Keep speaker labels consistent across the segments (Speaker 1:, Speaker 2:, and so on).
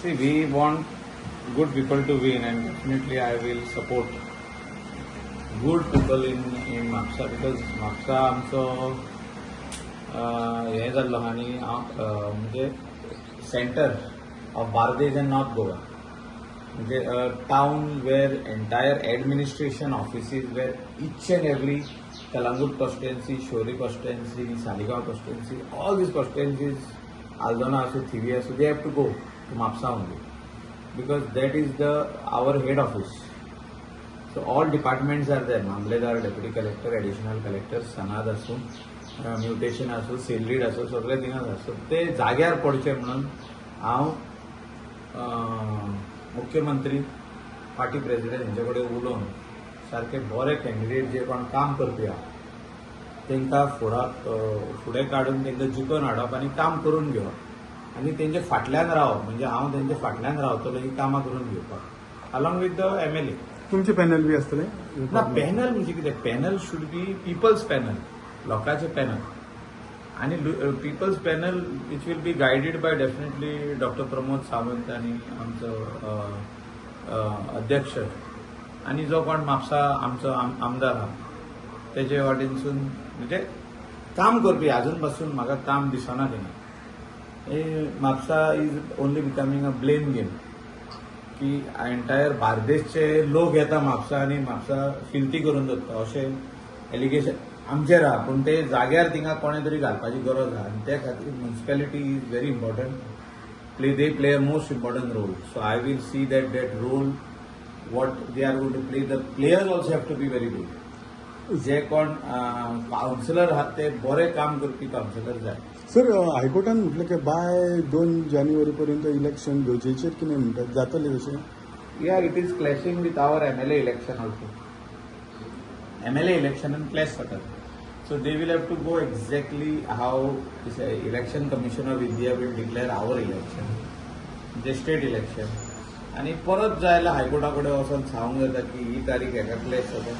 Speaker 1: See, we want good people to win, and definitely I will support good people in Mapusa, because Mapusa आमचो हें जाल्लो आहा आनी हांव म्हणजे center of Bardez and North Goa, म्हणजे town where entire administration offices, where each and every Calangute constituency, Siolim constituency, Saligao constituency, all these constituencies, Aldona आसूं, थिवी आसूं, they have to go to Mapusa only, because that is the our head office. So all departments are there: Mamlatdar, deputy collector, additional collector, Sanand आसूं, mutation आसूं, sale deed आसूं, सगळे थिंगाच आसा. So ते जाग्यार पडचे म्हणून हांव मुख्यमंत्री, पार्टी प्रेसिडेंट हेंचे कडेन उलोवन सारके बरे कॅन्डिडेट, जे कोण काम करपी आहा, तांकां फुडें काडून तांकां जिखोवन हाडप आनी काम करून घेवप आनी तेंच्या फाटल्यान रावप. म्हणजे हांव तेंच्या फाटल्यान रावतलो ही कामां करून घेवपाक, along with the MLA.
Speaker 2: तुमचे पॅनल बी आसतले?
Speaker 1: ना, पॅनल म्हणजे कितें? Panel should be people's panel, लोकांचे पॅनल आणि people's panel which will be guided by definitely Doctor Pramod Sawant आणि आमचो अ, अ, अध्यक्ष आणि जो कोण म्हापसा आमचो आमदार आहा, तेजे वाटेनसून. म्हणजे काम करपी अजून पासून म्हाका काम दिसना थिंगा. Mapusa is only becoming a blame game, की एंटायर बार्देसचे लोक येता म्हापसा आनी म्हापसा फिल्ती करून दवरता अशें एलिगेशन आमचेर आहा. पूण ते जाग्यार थिंगा कोणें तरी घालपाची गरज आहा आनी ते खातीर municipality is very important play they play a most important role. So I will see that that role what they are going to play, the players also have to be very good. जे कोण councillor आहात, ते बरे काम करपी councillor जाय.
Speaker 2: Sir, हायकोर्टान म्हटलें की बाय 2 जानेवारी पर्यंत इलेक्शन घेवचेचेर कितें म्हणटात, जातलें तशें?
Speaker 1: Yeah, it is clashing with our MLA election also. MLA election and clash जातात. So they will have to go exactly how this Election Commission of India will declare our election, म्हणजे state election. आनी परत जाय जाल्यार हायकोर्टा कडेन वचोन सांगूंक जाता की ही तारीख हेका क्लॅश जाता,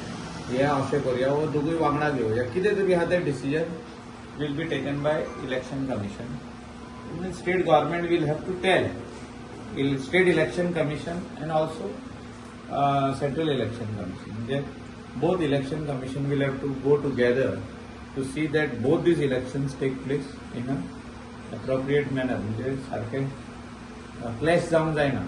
Speaker 1: हें अशें करुया वो दोगूय वांगडा घेवया. कितें तरी आहा तें decision will be taken by Election Commission. State government will have to tell State Election Commission and also Central Election Commission. म्हणजे both election commission will have to go together to see that both these elections take place in a appropriate manner. म्हणजे सारखे clash जावंक जायना.